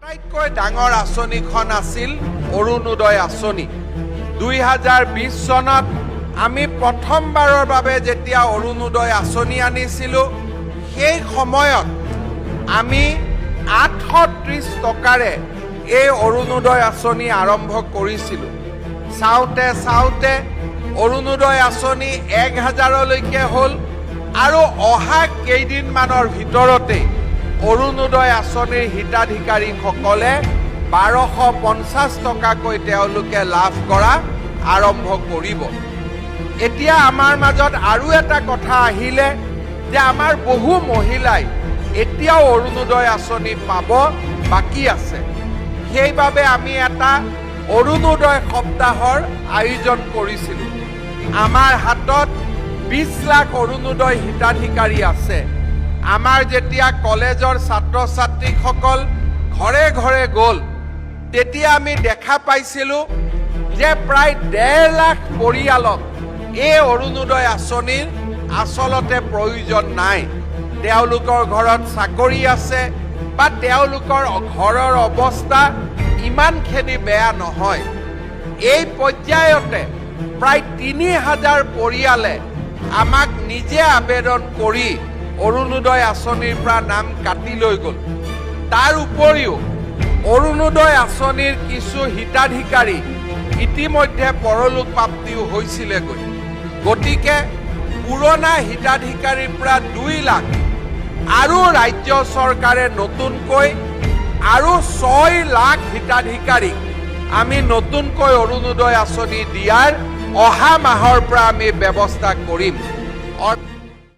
আটাইতকৈ ডাঙৰ আঁচনিখন আছিল অৰুণোদয় আঁচনি। 2020 চনত আমি প্ৰথমবাৰৰ বাবে যেতিয়া অৰুণোদয় আঁচনি আনিছিলোঁ, সেই সময়ত আমি 830 টকাৰে এই অৰুণোদয় আঁচনি আৰম্ভ কৰিছিলোঁ। চাওঁতে চাওঁতে অৰুণোদয় আঁচনি 1000লৈকে হ'ল আৰু অহা কেইদিনমানৰ ভিতৰতেই অৰুণোদয় আঁচনিৰ হিতাধিকাৰীসকলে 1250 টকাকৈ তেওঁলোকে লাভ কৰা আৰম্ভ কৰিব। এতিয়া আমাৰ মাজত আৰু এটা কথা আহিলে যে আমাৰ বহু মহিলাই এতিয়াও অৰুণোদয় আঁচনি পাব বাকী আছে। সেইবাবে আমি এটা অৰুণোদয় সপ্তাহৰ আয়োজন কৰিছিলোঁ। আমাৰ হাতত 20 লাখ অৰুণোদয় হিতাধিকাৰী আছে। আমাৰ যেতিয়া কলেজৰ ছাত্ৰ ছাত্ৰীসকল ঘৰে ঘৰে গ'ল, তেতিয়া আমি দেখা পাইছিলোঁ যে প্ৰায় 1.5 লাখ পৰিয়ালক এই অৰুণোদয় আঁচনিৰ আচলতে প্ৰয়োজন নাই। তেওঁলোকৰ ঘৰত চাকৰি আছে বা তেওঁলোকৰ ঘৰৰ অৱস্থা ইমানখিনি বেয়া নহয়। এই পৰ্যায়তে প্ৰায় 3000 পৰিয়ালে আমাক নিজে আবেদন কৰি অৰুণোদয় আঁচনিৰ পৰা নাম কাটি লৈ গ'ল। তাৰ উপৰিও অৰুণোদয় আঁচনিৰ কিছু হিতাধিকাৰী ইতিমধ্যে পৰলোক প্ৰাপ্তিও হৈছিলেগৈ। গতিকে পুৰণা হিতাধিকাৰীৰ পৰা 2 লাখ আৰু ৰাজ্য চৰকাৰে নতুনকৈ আৰু 6 লাখ হিতাধিকাৰীক আমি নতুনকৈ অৰুণোদয় আঁচনি দিয়াৰ অহা মাহৰ পৰা আমি ব্যৱস্থা কৰিম।